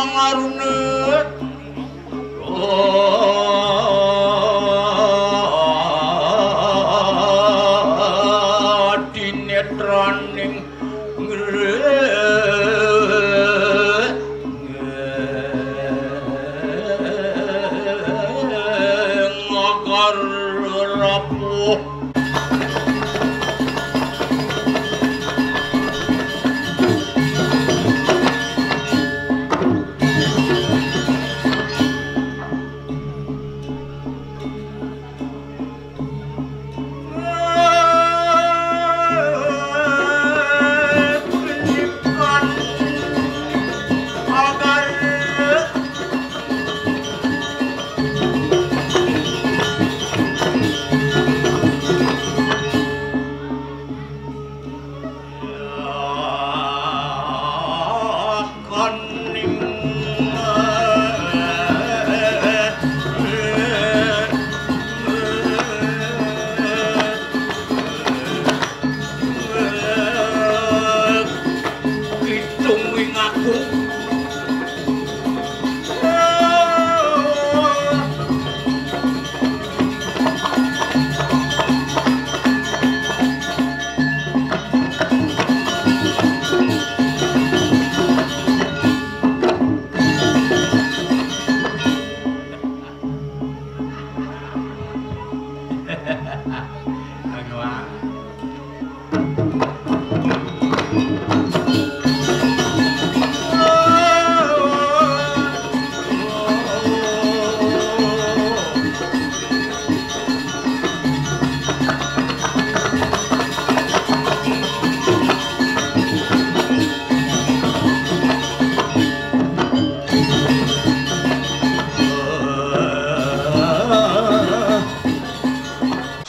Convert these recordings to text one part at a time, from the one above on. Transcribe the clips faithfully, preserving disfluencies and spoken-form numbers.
Ngarune. Dinetraning ngagar rapuh.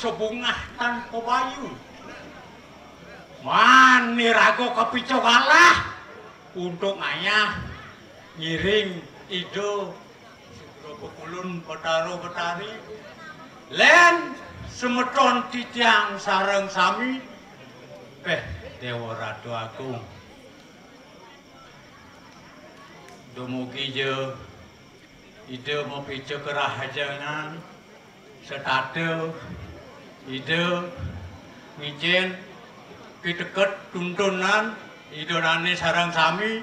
Sebungah tanpa bayu. Maniraga kapica kalah. Untuk ngayah ngiring Ida Sugro Bekulun Betara Betari. Lén semeton titiang sareng sami. Péh, Déwa Ratu Agung. Dumugi ja Ida mapica karahajengan, setata Ida ngicén piteket tuntunan Ida dané sareng sami,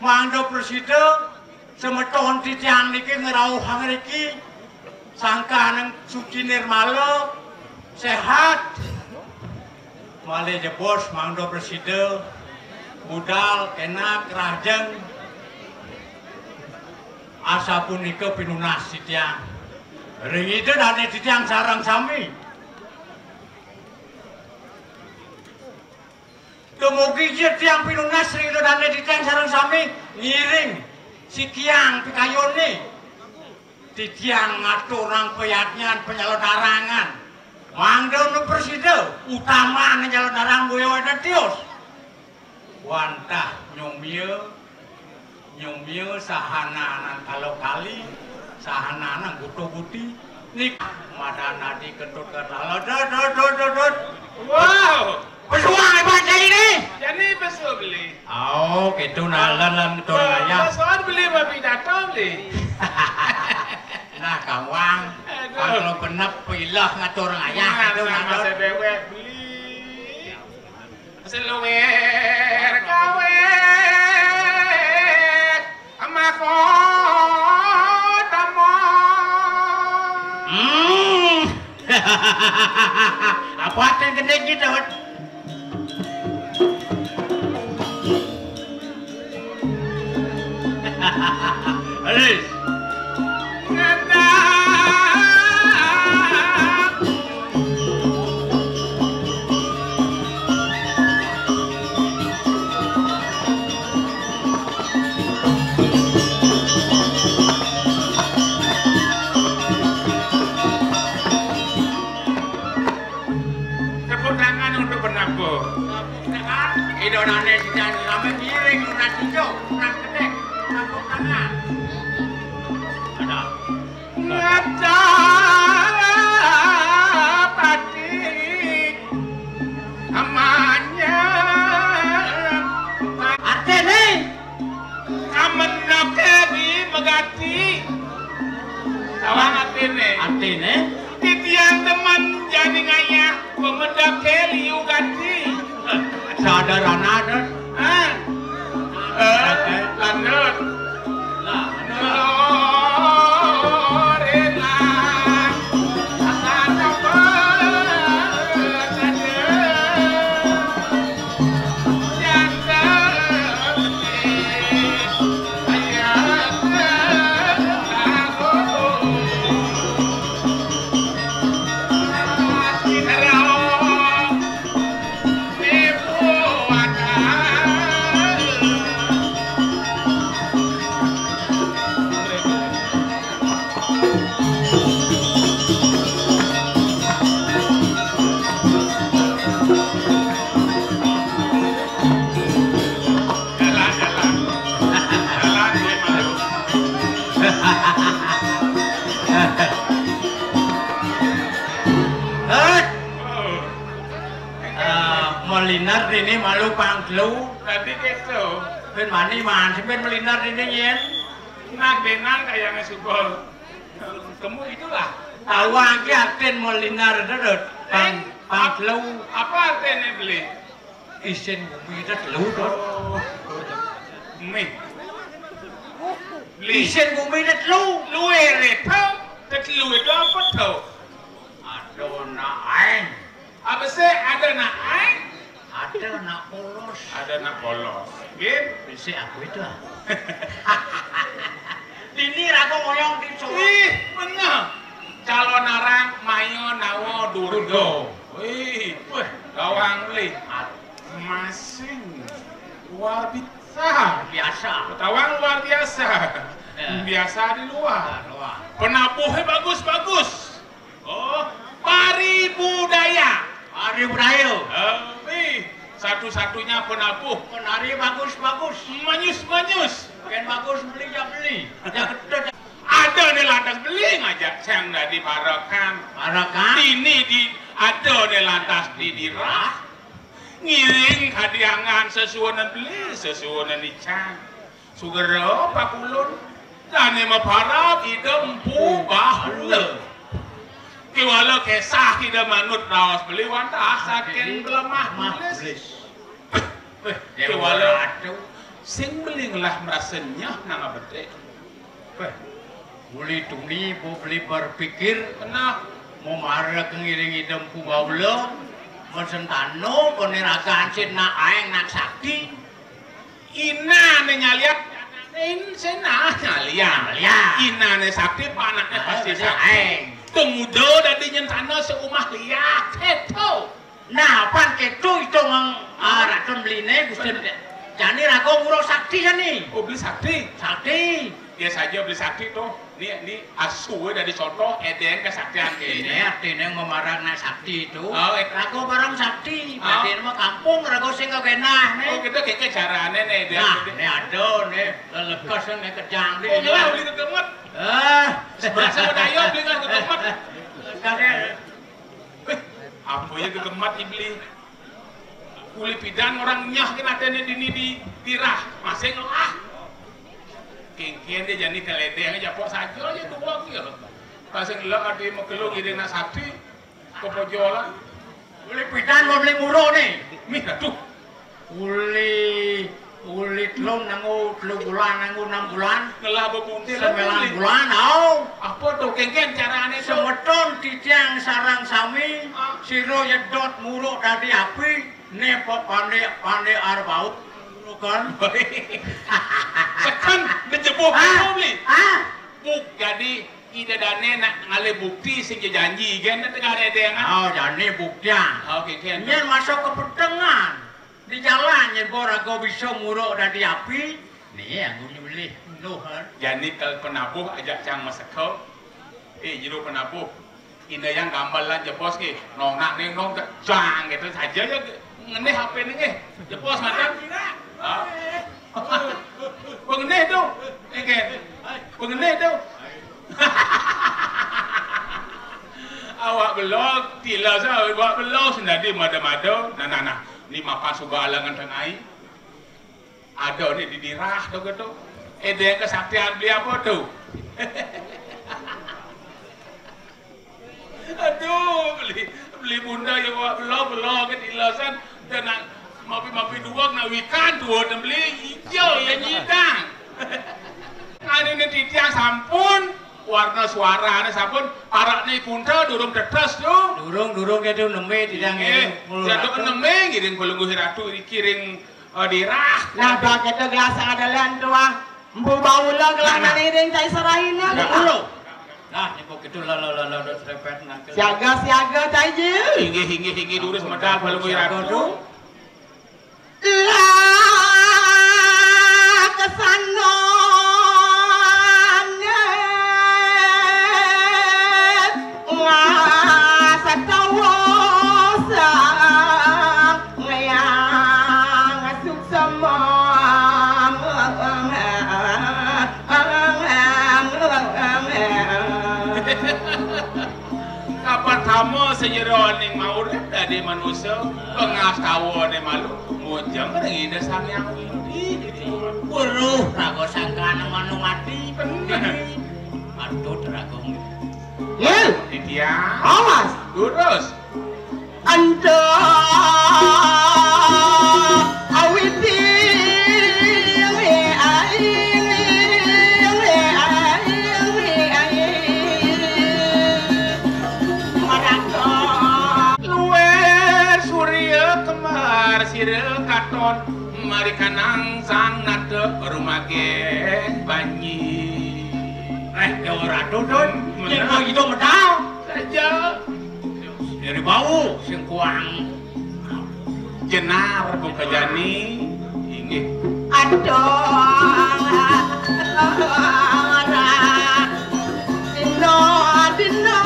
mangda prasida semeton titiang niki ngrauhang riki, sangkaning suci nirmala, séhat. Malih jebos mangda prasida, budal, enak, rahajeng. Asapunika pinunas titiang ring Ida dané titiang sareng sami. Dumugi ja tiang pinunas ring Ida dané titiang sareng sami ngiring sikiang pikayuné. Titiang ngaturang payadnyan panyalodarangan. Mangda nu prasida, utamané nyalodarang boya wénten tios. Wantah nyomia, nyomia sahananing kala kali, sahananing guta guti. Nik madan adi ketut katala. Dot, dot, dot, dot, dot. Wow. Pesuang hebat jani né. Jani pesu beli. Oh, kéto nalan lan tur ngayah. Pesuang beli mapidato beli. Nah, kawang. Aduh. Pang kelo genep pilah ngatur ngayah. Nah, kéto nah, nalan. Masa déwék beli. Seluwir kawit. Mahkota. Hmm. Apa artin gedé gitu? Alis. Tepuk tangan untuk penabuh. Tepuk tangan. Ida dané sida ramé ngiring nunas ijo, nunas gedé, tepuk tangan. Ada. Ngaca pati amanya. Artiné? Kamenake Gati. Tawang artine. Artine? Titiang demen jani ngayah pamedake liu gati. Sadar anak, Dot. Ah. Eh, lanjut. Lah, lanjut. Eh, malinar dini malu pang telu. Tadi gitu. Ben mani man, sampeyan malinar dini yen. Nak benang kayaknya subol. Kamu itulah. Tahu angki artin malinar itu, Dot. Pang, pang telu. Apa artinya beli? Isin bumi telu, Dot. Oh. Mih. Beli. Isin bumi telu. Luwe reto. Telu itu apa tuh? Aduh, nak aing. Apa sih ada nak aing? Ada nak polos. Ada nak polos. Gin? Bisa aku itu, ah. Dini raga ngoyong di Solo. Ih, bener. Calon arang mayo nawa Durga. Wih, weh, gawang beli. Masing. Luar biasa. Biasa. Tawang luar biasa. Ya. Biasa di luar. Luar. Penabuhnya bagus-bagus. Oh, pari budaya. Pari budaya. Eh, wih, satu-satunya penabuh. Penari bagus-bagus. Manyus-manyus. Ken bagus beli ya beli. Ya gedut. Ada nih lantas beli ngajak sang dadi parekan. Parekan? Dini di ada nih lantas di dirah. Ngiring kadiangan sesuunan beli, sesuunan ican. Sugera pakulun, dane maparab Ida Empu Bahula. Kiwala kesah Ida manut raos beli wantah saking blemah bulis. Beh, beh, kiwala sing beli ngelah merasa nyah nang abedik. Beh, uli tuni bu beli berpikir. Kenah? Mau marek ngiring Ida Empu Bahula, mesentano, peniragaan sin nak aeng nak sakti. Inane nyalian, in senah nyalian. Nyalian. Inane sakti, panakne pasti sakti. Aeng. Tumuda dadi nyentana seumah liak. Keto. Nah, pan keto itung, ah, Raden beline, Gusti. Jani raga nguruk sakti jani. Oh, beli sakti? Sakti. Ya saja beli sakti tuh. Ni, ni asu dadi contoh edeng kesaktian kene. Ini artine memarang nak sakti itu. Oh, eh. Raga barang sakti. Oh. Berarti nama kampung raga sing kagenah nih. Oh, gitu, kayak carane nih dia. Nah, ini ada nih. Lelekas nih kejang nih. Oh, ngelah beli kegemet. Eh. Seberasa bedaya beli ngelah kegemet. Lekas ya. Eh, apa ya gegemet iblis? Uli pidan orang nyah kena tene dini di dirah, masih ngelah. Kengken dia jani keledeng aja, pok saja aja tuh wong ya. Pas ngelah ada makelo ngiring nak sakti, kepojolan. Uli pidan mau beli muro nih. Mih, aduh. Uli, uli telung nanggo telu bulan, nanggo enam bulan. Ngelah bebuntil. Sembilan bulan, au. Apa tuh, kengken carane tuh? Semeton titiang sarang sami, ah, sira nyedot muruk dadi api, ne pe pande, pande arep au. Kan? Seken, dijebuh. Ah, beli. Ah. Buk, jadi Ida dane nak ngalih bukti sing janji, gen tegar edeng, ah. Oh, jani buktian. Oh, kengken. Nyen masuk ke petengan. Di jalan nyen bor raga bisa muruk dadi api. Nih, anggo nyulih nuh, kan. Jani kal penabuh ajak cang maseka. Eh, jero penabuh. Ina yang gambalan jebos ke. Nong nak ning nong ke jang gitu saja ya. Ngenih H P ning eh. Jebos mantan. Ah. Pengenih tu. Ningen. Pengenih tu. Awak belog, tila sa, awak belog sendadi mada-mada. Nah, nah, nah. Ni mapan suba alangan tengai. Ada ni di dirah tu gitu. Édéng kesaktian beli apa to? Aduh, beli, beli bunda ya, Wak, belo-belo ke dilosan, dan nak mapi-mapi duweg nak wikan tuwa, dan beli ijo ya nyidang. Anu ne titiang sampun, warna suarane sampun, parakne punta durung tetes to. Durung, durung ketu nembe titiang. Nggih, ngiring jatuh ratu. Nembe ngiring pelungguh ratu, ngiring, eh, dirah. Nah, bak ketu gelas ada lan tuah. Empu baula gelah. Nah, nah. Nang iring cai serahina. Nah. Nah, nyebut ketu, lo, lo, lo, lo, lo, serepet nangkel. Siaga, siaga, cai Jil. Inggih, inggih, inggih, durus. Ampun, medal ampun, pelungguh siaga ratu. To. Lah kesana ngasatawa sang ngayang suksema. Kapan tama sajeroning maurip dadi manusa, pangastawane malu, mujeng ring Ida Sang Hyang Widhi. Weruh raga sangkana manumati. Bener. Patut raga. Yé. Titiang. Awas. Durus. Anta awiti maraka. Luwir surya kembar sira katon marikanang sang nata rumageh banyi. Eh, Dewa Ratu, Dun. Bener. Yen mau hidup medal. Saja. Dari bau sing kuang. Jenar buka jani. Inggih. Aduh. Dina, dina.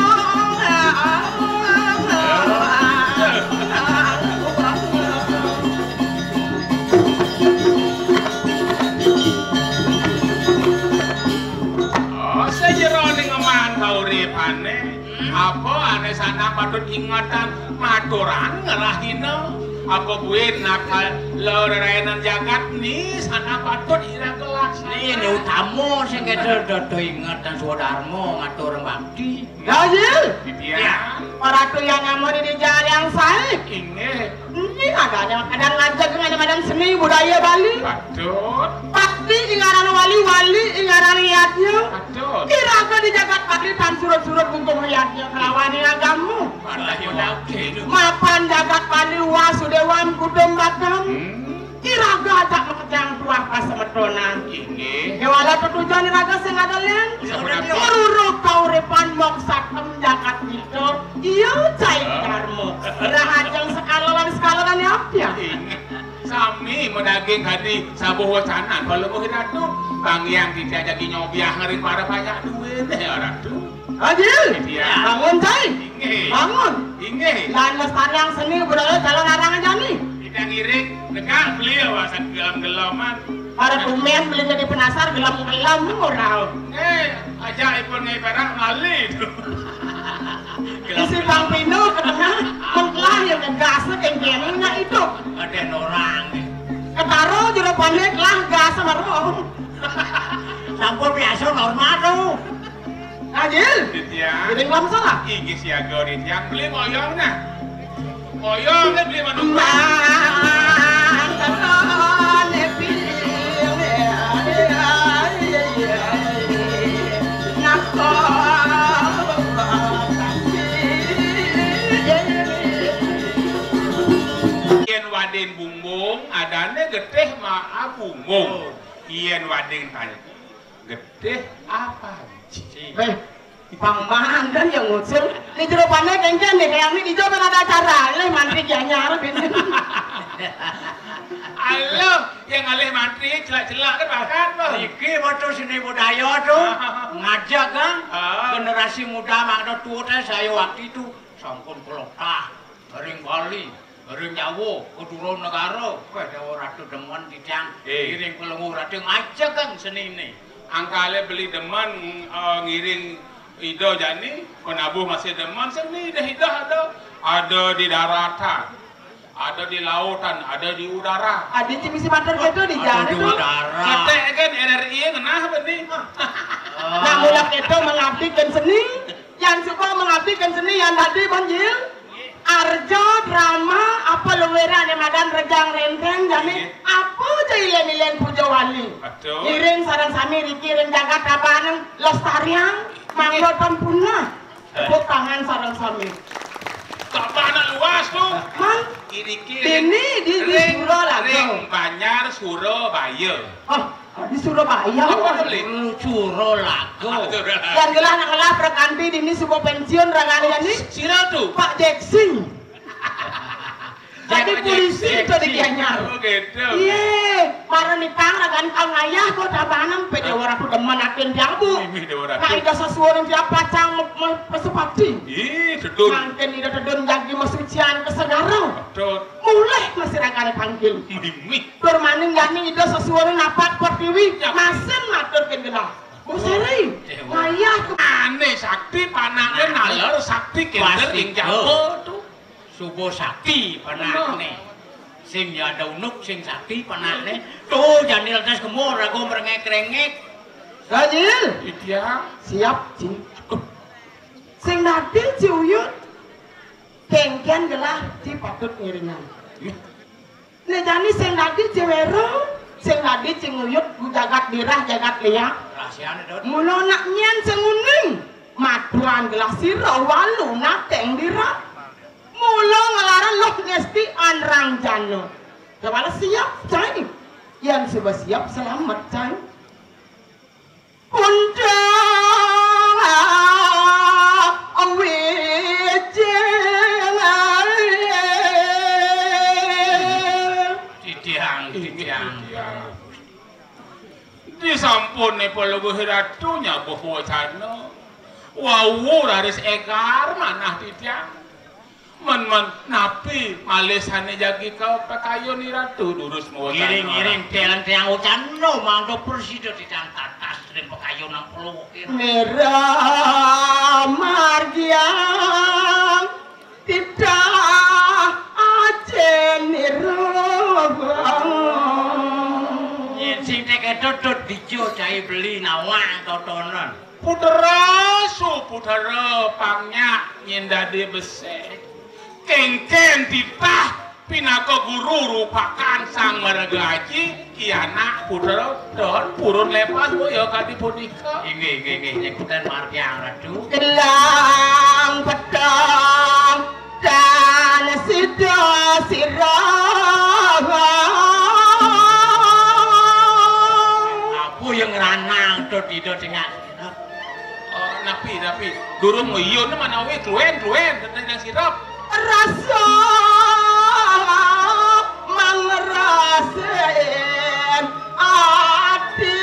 Oh, sajeroning ngeman kauripane, apa ane sandang patut ingetan maturan ngerahina? Apa buin nakal lerayanan jagat ni sandang patut iraga laksana? Ni, ni utama sing kita dodo ingetan swadarma ngatur bakti. Dayil. Titiang. Para tuyang ngamuni di jalan yang sae. Inggih. Ini adanya kadang ngajak dengan madang seni budaya Bali. Patut. Bakti ing aran wali, wali ing aran yadnya. Patut. Iraga di jagat Bali tan surut-surut gunggung yadnya kelawan agama. Malah yakin. Mapan jagat Bali wasudewam kudum batam. Hmm. Iraga ajak makejang tuah pasemetonan. Inggih. Kewala tetujon iraga sing ada lian. Sampun. Ururuk kauripan moksatem jagat kita. Iya, cai dharma. Rahajeng sekalolan, sekalolan ya, ya. Inggih. Sami madaging kadi sabuh wacanan, Palungguh Ratu. Bang Hyang titiang jagi nyobiah ngering para banyak duit, ya, Ratu. Adil. Iya. Bangun, cai. Inggih. Bangun. Inggih. Lan lestariang seni budaya calon arang jani. Kita ngiring, negak beli, wah, gelem-geleman. Para tumen beli jadi penasar, gelem-gelem, ora. Eh, aja ipun ngai perak mali tu. Isi Bang Pino ke tengah, mengkelah yang ngegas ke kene nak itu. Ada orang. Ketaro jero panik lah gas sama roh. Sampun biasa normal tu. Ajil. Titiang. Jadi ngelam salah. Inggih siaga, Titiang. Beli moyong nah. Moyong kan beli manuk. Yen wading bumbung, adane getih ma abungung. Yen wading tanya, getih apa, Ji? Eh, Bang Mandan yang ngusul. Di jero pané kéngkén nih, kayak ini di jero ada acara. Leh mantri ki anyar, bensin. Halo, yang alih mantri, celak-celak kan bahkan, Bang. Iki betul seni budaya tuh. Ah. Ngajak, kan? Ah. Generasi muda, makna tuh, teh, saya waktu itu. Sampun kelopah. Ring Bali, ring Jawa, Keduro Negara, wah, Dewa Ratu demen titiang. Eh. Ngiring pelungguh ratu ngajegeng senine. Angkale beli demen, eh, ngiring Ida jani, penabuh masih demen, seni deh Ida ada. Ada di daratan, ada di lautan, ada di udara. Adi ci misi matur gitu di jalan di itu. Udara. Ketek kan R R I ngena Nah, mula kéto mengabdi kén seni, yan suba mengabdi kén seni, yan dadi banjil. Arja drama apa luwirane madan Rejang Renteng jani, apa ja ilen-ilen puja wali. Betul. Ngiring sareng sami riki ring jagat Tabanan lestariang, mangda tan punah. Tepuk tangan sareng sami. Tabanan luas tu. Man, iriki dini di, di ring, Suralaga. Ring Banjar Surabaya. Oh, di Surabaya. Apa beli? Hmm, Suralaga. Suralaga. Yang gelah nak ngelah prakanti dini suba pensiun ragane jani. Sira tu? Pak Jeksing. Dadi polisi to di Gianyar. Oh, gitu. Iya, mara nipang ragan kang ayah kok Tabanan pe Déwa Ratu demen atin tiang, Bu. Mimih Déwa Ratu. Nah, ida sesuwun tiap pacang me-, me-, mesepati. Ih, tedun. Mangkin ida tedun jagi mesucian ke segara. Betul. Mulih masih ragane panggil. Mimih. Tur maning jani ida sesuwun napak pertiwi. Ya. Masin matur kén gelah. Bu Seri, Déwa. Ngayah ke ane sakti panake nalar sakti kenter ing jaba tu. Suba sakti panakne. Sing ya ada unuk, sing sakti panakne. Tuh, jani letas kemur, aku merengek-rengek. Ganjil. Iya. Siap, Ci. Sing dadi Ci Uyut. Kéngkén gelah Ci patut ngiringan. Ih. Né jani sing dadi Ci Wéro, sing dadi Ci Uyut, jagat dirah, jagat liak. Rahasiane, Dut. Mula nak nyén sing uning. Maduan gelah sira walu nateng dirah. Mula nglarang luh ngesti anrang jana. Kepala siap, Cai. Yan suba siap, selamat, Cai. Undang wijing. Titiang, titiang. Disampun Palungguh Ratu nyabuh wacana. Wau raris égar manah titiang. Men, men, napi malih sané jagi ka pakayun Ratu durus mawacana. Ngiring-ngiring, tiang-tiang wacana mangda prasida titiang tatas ring pakayun amplukin. Nira margiang titah ajin nira. Yén sing tekéto dija cai beli nawang totonan. Putra suputra pang nyak nyén dadi besik. Kéngkén titah pinaka guru rupakan Sang Maraga Aji, kianak putra don purun lepas boya kadi punika. Inggih, inggih, inggih. Nyekutan margiang Ratu. Gelang pedang dan sida sirah. Apa yang ranang to tidak dengar? Oh, napi, napi? Durung iyun manawi kluen, kluen, tentang sirap. Rasa mangrasin ati.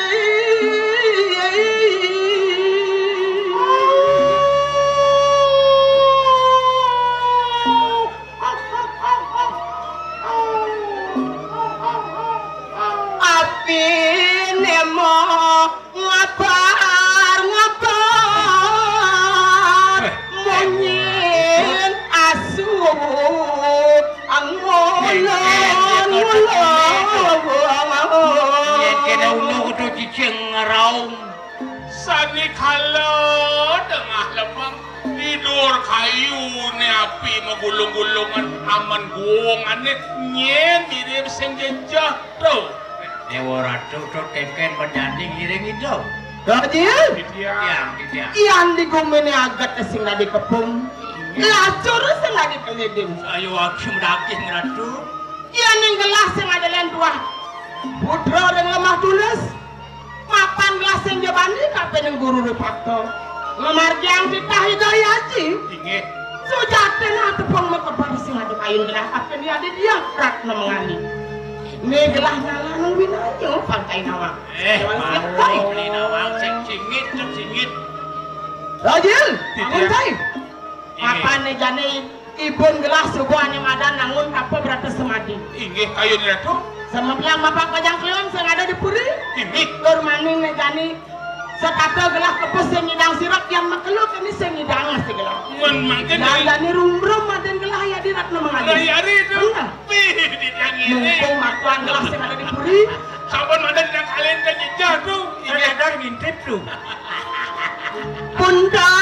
Apine mo ngabar, ngabar. Eh, munyin asu angulon-ulon. Yen kena ulu kudu cicing ngeraung. Sanikala tengah lemeng, di duur kayune api magulung-gulungan, amen guungane nyén mirib sing jejeh to. Déwa Ratu, to kéngkén menjadi ngiring ida. Ganjil. Titiang. Titiang, titiang. Yan di gumine aget sing dadi kepung. Lacur sing dadi kelidin. Ayo, akim daging, Ratu. Yan ning gelah sing ada len tuah. Putra ring lemah tulis. Mapan gelah sing jebani kapining guru rupakta. Ngamargiang titah Ida Hyang Aji. Inggih. Sujatine tepung makeber sing ada kayun gelah kapining Adi Diah Ratna Mengani. Né gelah ngalana winaya pangkai nawang. Eh, Déwan siap, Cai. Beli nawang sing singit, sing singit. Rajin, titiang. Bangun, Cai. Inggih. Mapan né jani ibun gelah suba ané madan nangun tapa brata semadi. Inggih, kayun Ratu. Semebiang mapak bajang kliwon sing ada di puri. Inggih. Tur maning né jani Setata gelah kepes sing ngidang sirep, yang makelo kene sing ngidang sing gelah. Mun mangkin Nah, dani rumbrum aden gelah ya di ratna mengaji. Lah ya hari itu. Enggak. Pih, di yang ini. Mumpung matuan gelah sing ada di puri. Sampun mana di yang kalian kan jejak tuh. Ini ada ngintip tuh. Punta